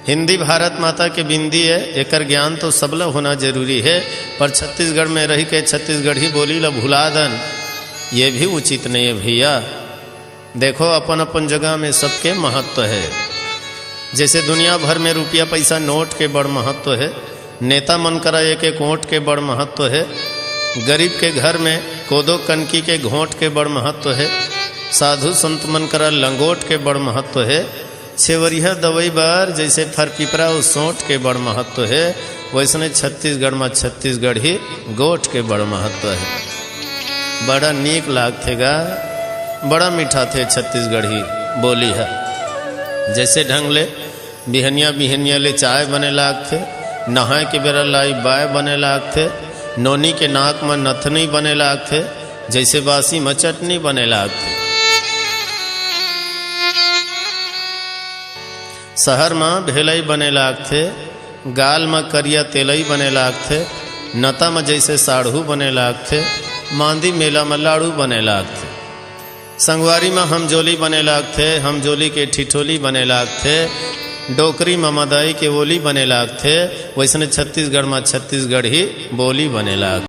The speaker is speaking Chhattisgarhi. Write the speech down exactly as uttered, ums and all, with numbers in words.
हिंदी भारत माता के बिंदी है, एकर ज्ञान तो सबला होना जरूरी है, पर छत्तीसगढ़ में रहि के छत्तीसगढ़ी बोली ला भुला दन, ये भी उचित नहीं है भैया। देखो, अपन अपन जगह में सबके महत्व है। जैसे दुनिया भर में रुपया पैसा नोट के बड़ महत्व है, नेता मन करा एक एक वोट के बड़ महत्व है, गरीब के घर में कोदो कनकी के घोंट के बड़ महत्व है, साधु संत मन करा लंगोट के बड़ महत्व है, छेवरिया दवई बर जैसे फर पिपरा अउ सोंठ के बड़ महत्व हे, वैसने छत्तीसगढ़ म छत्तीसगढ़ी गोठ के बड़ महत्व हे। बड़ा नीक लागथे गा, बड़ा मिठाथे छत्तीसगढ़ी बोली ह। जैसे ढंग ले बिहनिया बिहनिया ले चाय बने लागथे, नहाय के बेरा लाई बाय बने लागथे, नोनी के नाक म नथनी बने लागथे, जैसे बासी म चटनी बने लागथे। शहर म भेलई बने लागथे, गाल म करिया तेलई बने लागथे, नता म जैसे साढ़ू बने लागथे, मांदी मेला म लाड़ू बने लागथे। संगवारी म हमजोली बने लागथे, हमजोली के ठिठोली बने लागथे, डोकरी म मदाई के ओली बने लागथे, वैसने छत्तीसगढ़ म छत्तीसगढ़ी बोली बने लागथे।